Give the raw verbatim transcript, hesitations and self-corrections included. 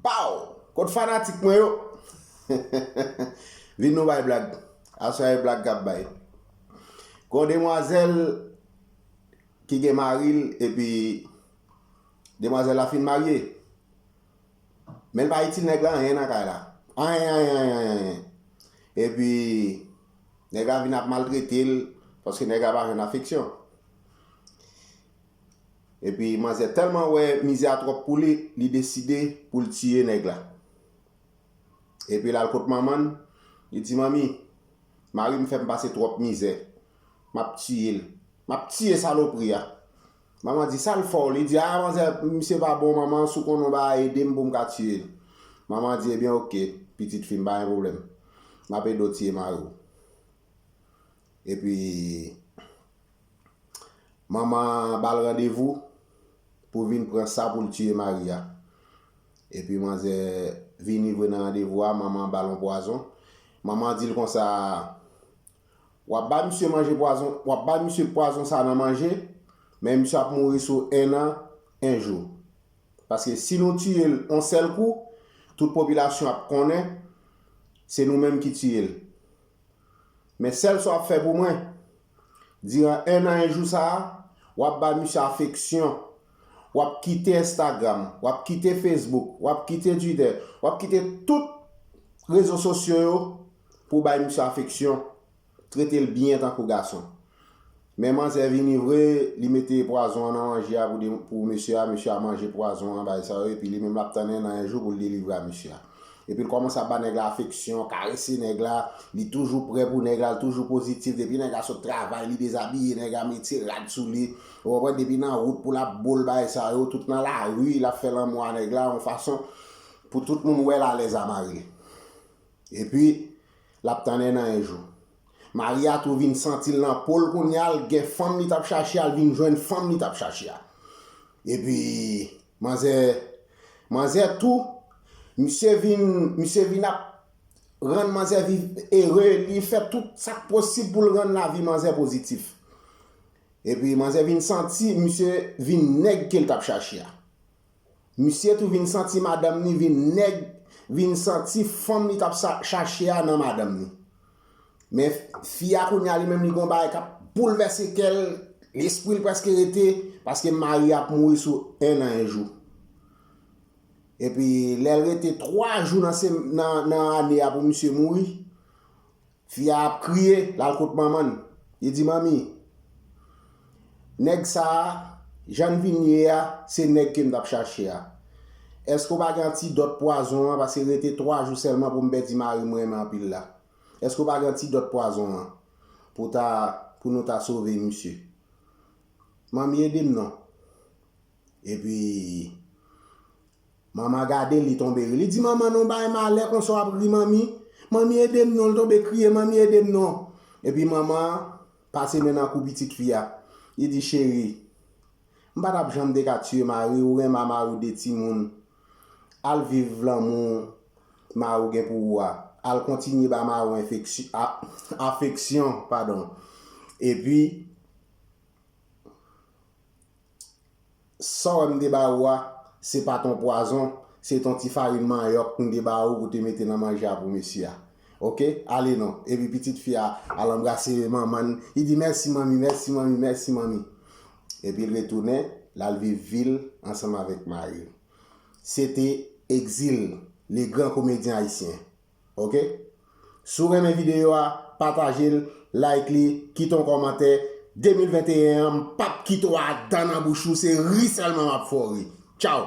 Pow! Kot fanatik mwen yo? Vin nou bay blag. Aswè e blag k ap bay. Gon demwazèl ki gen mari l, epi demwazèl la fin marye. Men l pa itil nèg la anyen nan kay la. Anyen, anyen, anyen, anyen, anyen. Epi nèg la vin ap maltrete l paske nèg la pa jwenn afeksyon. Epi manzè tèlman wè mizè a twòp pou li, li deside pou l tiye nèg la. Epi l al kot manman l, li di, "Manmi, mari m fè m pase twòp mizè. M ap tiye l. M ap tiye salopri a." Manman di, "Sa l fè w?" Li di, "A, manzè, misye pa bon, manman, si w konnen w bagay, ede m pou m ka tiye l." Manman di, "Ebyen, oke, pitit fi m, pa gen pwoblèm. M ap ede w tiye mari w." Epi, manman an ba l randevou pou vin pran sa pou l tiye mari a. Epi manzè vini vre nan randevou a, manman an ba l yon pwazon. Manman an di l konsa, "W ap ba misye manje pwazon, w ap ba misye pwazon sa nan manje, men misye ap mouri sou en an, en jou. Paske si nou tiye l yon sèl kou, tout popilasyon ap konnen se nou menm ki tiye l. Men sèl sa w ap fè pou mwen, diran en an, en jou sa a, w ap ba misye afeksyon. W ap kite Instagram, w ap kite Facebook, w ap kite Twitter, w ap kite tout rezo sosyo yo pou w bay misye afeksyon, trete l byen tankou gason." Men manzè vini vre, li mete pwazon an nan manje a pou, pou mesye a, mesye a manje pwazon an, bay sa yo, epi li menm l ap tann en an, en jou pou l delivre a mesye a. Epi l kòmanse ap ba nèg la afeksyon, karese nèg la, li toujou prè pou nèg la, li toujou pozitif, depi nèg la sot travay, li dezabiye nèg la, mete rad sou li, ou konprann, depi nan wout pou l ap bo l, bay sa yo, tout nan lari, l ap fè lanmou a nèg la, yon fason pou tout moun wè l alèz a mari l. Epi, l ap tann en an, en jou. Mari a tou vin santi l nan po l kounye a, l gen fanm li t ap chache a, l vin jwenn fanm li t ap chache a. Epi, manzè, manzè tou, misye vin, misye vin ap rann manzè viv ere, li fè tout sa k posib pou l rann lavi manzè pozitif. Epi, manzè vin santi misye vin nèg ke l t ap chache a. Misye tou vin santi madanm ni, vin nèg, vin santi fanm li t ap sa, chache a nan madanm ni. Men fi a kounye a li menm li gon bagay k ap boulvèse kè l, lespri l prèske rete, paske mari ap mouri sou en an en jou. Epi lè l rete twa jou nan, nan, nan ane a pou misye mouri, fi a ap kriye, l al kot manman l. Li di, "Manmi, nèg sa a, jan l vin ye a, se nèg ke m t ap chache a. Èske w pa gen antidòt pwazon an? Paske rete twa jou sèlman pou m pèdi mari m renmen anpil la. Èske w pa gen antidòt pwazon an pou ta, pou nou ta sove misye? Manmi, ede m non." Epi, manman gade l, li tonbe ri. Li di, "Manman, non, bay malè konsa w ap ri, manmi. Manmi, ede m non." L tonbe kriye, "Manmi, ede m non." Epi manman pase men nan kou pitit fi a. Li di, "Cheri, m pa t ap janm te ka tiye mari w, ou renmen mari w, de timoun. Al viv lanmou mari w gen pou ou a. Al kontinye ba mari w enfeksy-, a, afeksyon, padon. Epi, sa w wè m te ba ou a, se pa t on pwazon, se t on ti farin manyòk m te ba ou pou te mete nan manje a pou mesye a. Oke? Ale non." Epi pitit fi a al anbrase manman l, li di, "Mèsi manmi, mèsi manmi, mèsi manmi." Epi l retounen, l al viv vi l ansanm avèk mari l. Se te Exil, le grand comédien haïtien. Oke? Si w renmen videyo a, pataje l, like li, kite yon kòmantè. De mil venteyen an, m p ap kite w adan nan bouch ou, se ri sèlman m ap fè w ri. Tchaw!